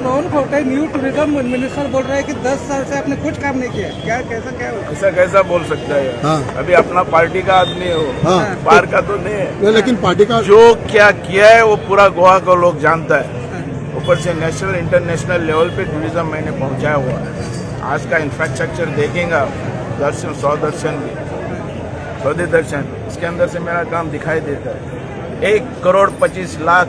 Rohan खौटे new tourism minister बोल रहे हैं कि 10 साल से आपने कुछ काम नहीं किया। क्या, कैसा, क्या हुआ? ऐसा कैसा बोल सकता है यार? अभी अपना पार्टी का आदमी है वो, बाहर का तो नहीं है। नहीं, लेकिन पार्टी का जो क्या किया है वो पूरा गोवा को लोग जानता है। ऊपर से नेशनल, इंटरनेशनल लेवल पे टूरिज्म मैंने पहुंचाया हुआ है। आज का इंफ्रास्ट्रक्चर देखेंगे आप, दर्शन, सौ दर्शन भी, सौदे दर्शन, इसके अंदर से मेरा काम दिखाई देता है। 1 crore 25 lakh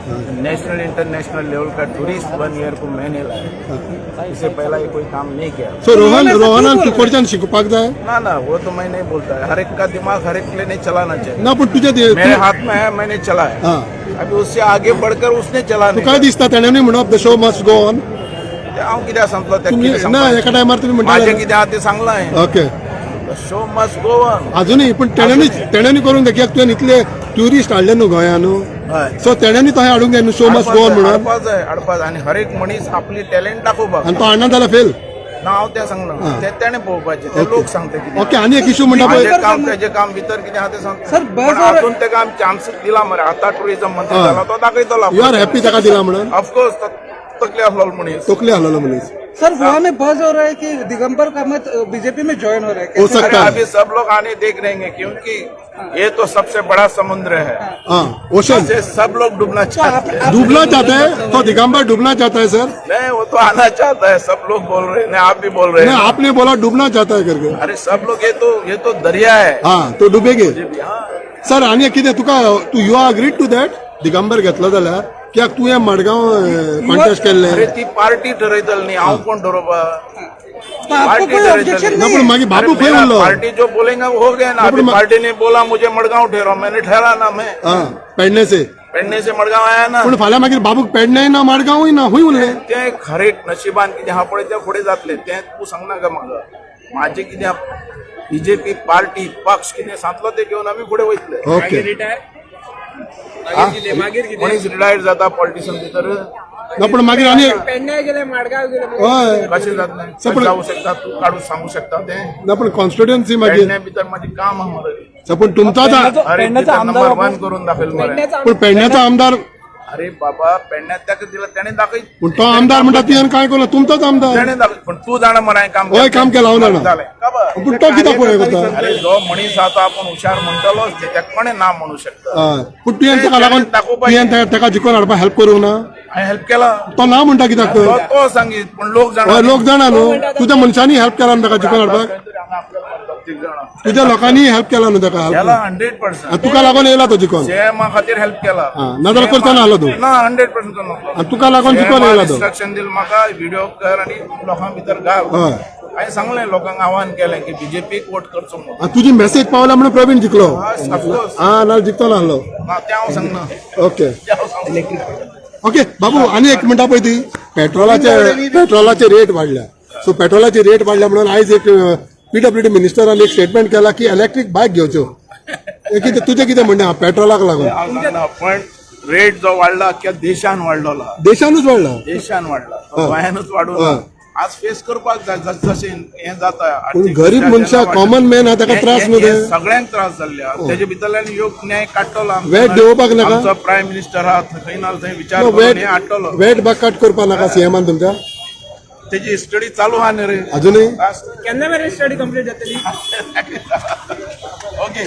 national, international level का टूरिस्ट वन ईयर को मैंने लाया। इससे पहला ये कोई काम नहीं किया। सो रोहन, रोहनान तूं कडच्यान शिकपाक जाय। ना ना, वो तो मैं नहीं बोलता। हर एक का दिमाग हर एक के लिए नहीं चलाना चाहिए। ना, पूण तुझे मेरे हाथ में है, मैंने चलाया। अभी उससे आगे बढ़कर उसने चला। तुका दिसता तेणे म्हणप the show must go on? हांव कित्याक सांगतलो तेका? तुमी कितें ना सांगपाचें? एका टायमार तुमी माझें म्हणटा। कितें आहा तें सांगलां हांवें। Show must go on. अजूनय पूण तेण्यानी करूंक जाय, कित्याक तुवें इतले ट्युरिस्ट हाडले न्हू गोंया न्हू। सो तेण्यानी तशें हाडूंक जाय न्हू, शो मस्ट गो ऑन म्हणून। हाडपा जाय, हाडपा जाय आनी हर एक मनीस आपली टॅलेंट दाखोवपाक। आनी तो हाडना जाल्यार फेल। ना, हांव तें सांगना, ते तेणें पळोवपाचें, ते लोक सांगता कितें। ओके, आनी एक इशू म्हणटा पळय। माझें काम, तेजें काम भितर कितें आहा तें सांगता। सर, बस पण आजून तेका आमी चान्स दिला मरे। आतां टुरिजम मंत्री जाला, तो दाखयतलो। You R happy ताका दिला म्हणून? ऑफकोर्स, तकली आसलो मनीस। तकली हालोलो मनीस। सर, गोवा में बज हो रहा है कि दिगंबर कामत बीजेपी में ज्वाइन हो रहा है। हो कैसे? सकता अरे है। अभी सब लोग आने देख रहेंगे, क्योंकि ये तो सबसे बड़ा समुद्र है। हाँ, ओशन। इसे सब लोग डूबना चाहते हैं। डूबना चाहते हैं तो दिगंबर डूबना चाहता है सर? नहीं, वो तो आना चाहता है, सब लोग बोल रहे हैं। नहीं, आप भी बोल रहे नहीं, हैं। आपने बोला डूबना चाहता है करके। अरे सब लोग, ये तो दरिया है। हाँ, तो डुबेगे। हाँ। सर, आनी एक कितें तुका, तू you are agreed to that Digambar घेतलो जाल्यार? कित्याक तुवें मडगांव कॉन्टेस्ट केल्ले। अरे, ती पार्टी ठरयतली न्ही, हांव कोण ठरोवपा? तो आपको पार्टी कोई ठरयतली। ऑब्जेक्शन ना, नहीं पण है? मागीर बाबू अरे खंय मेरा उरलो? पार्टी जो बोलेगा वो हो गया ना। पण अभी पार्टी ने बोला मुझे मडगांव ठहरो, मैंने ठहरा ना मैं। हा, पेडणे से। पेडणे से मडगांव आया ना। पूण फाल्यां मागीर बाबूक पेडणे ना, मडगांवूय ना, खंय उरले? ते खरे नशिबान कितें आहा पळय ते फुडें जातले, तें तूं सांगनाका म्हाका। म्हाजें कितें, बीजेपी पार्टी, पक्ष कितें सांगतलो ते घेवन आमी फुडें वयतले। मनीस रिटायर जाता पॉलिटिशियन भितर? ना, पण मागीर आनी पेडण्या गेले, माडगाव गेले। हय। कशें जातलें? सर, कशें जावूं शकता? तूं काडून सांगू शकता तें? ना, पण कॉन्स्टिट्युएन्सी मागीर पेडण्या भितर म्हाजें काम आहा मरे। सर, पण तुमचाच अरे, नंबर वन करून दाखयल मरे। पेडण्याचा। पण पेडण्याचा आमदार। अरे बाबा, पेडण्यात ताका दिला तेणें दाखय। पूण तो आमदार म्हणटा तुवें काय केलं, तुमचोच आमदार। तेणें दाखय, पण तूं जाणा मरे हांवें काम। हय, काम केलां, हांव जाणा। जालें खबर। पूण तो कित्याक पळय करता? अरे, जो मनीस आहा तो आपूण हुशार म्हणटलोच, तेका कोणें ना म्हणू शकता? हय, पूण तुवें ताका लागून तुवें ताका जिखोवन हाडपाक हेल्प करूंक ना? हांवें हेल्प केला। तो ना म्हणटा कित्याक तो तर? तो सांगीत, पण लोक जाणा। हय, लोक जाणा न्हू, तुज्या मनशांनी हेल्प केला न्हू ताका जिखोवन हाडपाक? तुज्या लोकांनी हेल्प केला न्हू ताका? केला, 100%। आनी तुका लागून येयला तो जिखोन। सीएमा खातीर हेल्प केला। हा, नाजाल्यार करचो नासलो तूं। ना, 100% करनासलो। आनी तुका लागून जिखोन येयला तो। इन्स्ट्रक्शन दिल म्हाका, व्हिडिओ कर आनी लोकां भितर घाल। हांवें सांगलें, लोकांक आव्हान केलें की बीजेपीक वोट करचो म्हणून। आनी तुजी मेसेज पावला म्हणून प्रवीण जिखलो। ऑफकोर्स। हा, नाल्यार जिखतो नासलो। ना, तें हांव सांगना। तें हांव सांगना। ओके बाबू, आनी एक म्हणटा पळय, ती पेट्रोलाचे रेट वाडल्या। सो पेट्रोलाचे रेट वाडल्या म्हणून आयज एक पीडब्ल्यूडी मिनिस्टरान एक स्टेटमेंट केला की इलेक्ट्रीक बायक घेवच्यो। हे कितें, तुजें कितें म्हणणें आहा पेट्रोलाक लागून? हांव सांगना, पण रेट जो वाडला, अख्ख्या देशान वाडलोला। देशानूच वाडला। देशान वाडला, तो गोंयानूच वाडून आज फेस करपाक जाय, जशें हें जाता। पूण आर्थीक गरीब दृश्ट्या मनशाक, जेन्ना कॉमन मॅन आहा ताका त्रास न्हू ते? हे सगळ्यांक त्रास जाल्ले आहा। तेजे भितरल्यान योग न्याय काडटलो आमचो। वेट देंवोवपाक नाका? आमचो प्रायम मिनिस्टर आहा, खंय ना थंय विचार करून वेट हें हाडटलो। वेट बाग कट करपाक नाका सीएमान तुमच्या? तेजी स्टडी चालू आहा न्ही रे। अजूनय? केन्ना मेरेन स्टडी कंप्लीट जातली? ओके।